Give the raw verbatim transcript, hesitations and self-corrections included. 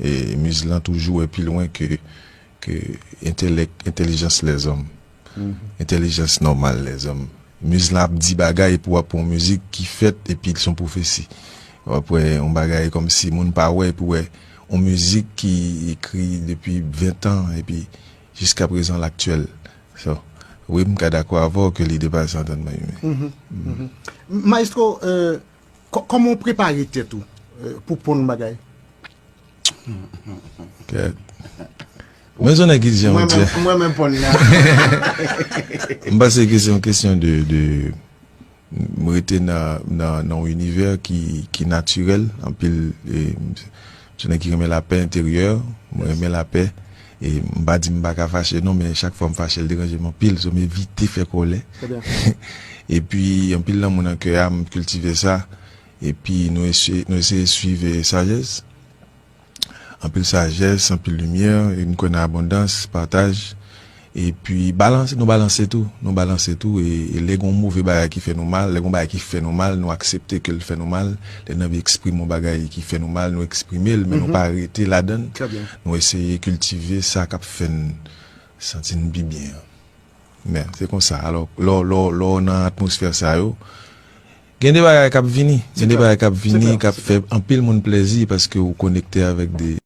E miz lan toujou wè pi lwen ke, ke entelèk, entèlijans lèzòm. Entèlijans nòmal lèzòm. Miz lan ap di bagay epi w ap pran yon mizik ki fèt epi l se yon pwofesi. W ap wè yon bagay kòmsi moun pa wè epi w wè yon mizik ki ekri depi ven tan epi jiska prezan l aktyèl. So, wi, m ka dakò avè w ke lide pa sa antann mwen. Maestro, euh, kò- kòman w prepare tèt ou euh, pou ponn bagay? Kèt. Mwen se yon nèg ki di yon Mwen ti. menm- mwen menm ponn nan. M panse ke se yon kesyon de, de m rete nan, nan, nan yon inivè ki, ki natirèl, anpil, e, m se nèg ki renmen lapè enteryè, mwen renmen lapè, e m pa di m pa ka fache non, men chak fwa m fache l deranje m anpil, so m evite fè kòlè. Trè byen. Epi anpil lanmou nan kè a, m kiltive sa, epi nou eseye, nou eseye swiv sajès. Anpil sajès, anpil limyè, e m kwè nan abondans, pataj. Epi balanse, nou balanse tou, nou balanse tou, e, e lè gen yon move bagay ki fè nou mal, lè gen yon bagay ki fè nou mal, nou aksepte ke l fè nou mal, lè n anvi eksprime yon bagay ki fè nou mal, nou eksprime l, men nou pa rete ladan l. Trè byen. Nou eseye kiltive sa k ap fè n santi n pi byen an. Men, se konsa. Alò, lè w- lè w- lè w nan atmosfè sa yo, gen de bagay k ap vini, gen de bagay k ap vini, k ap fè anpil moun plezi paske ou konekte avèk de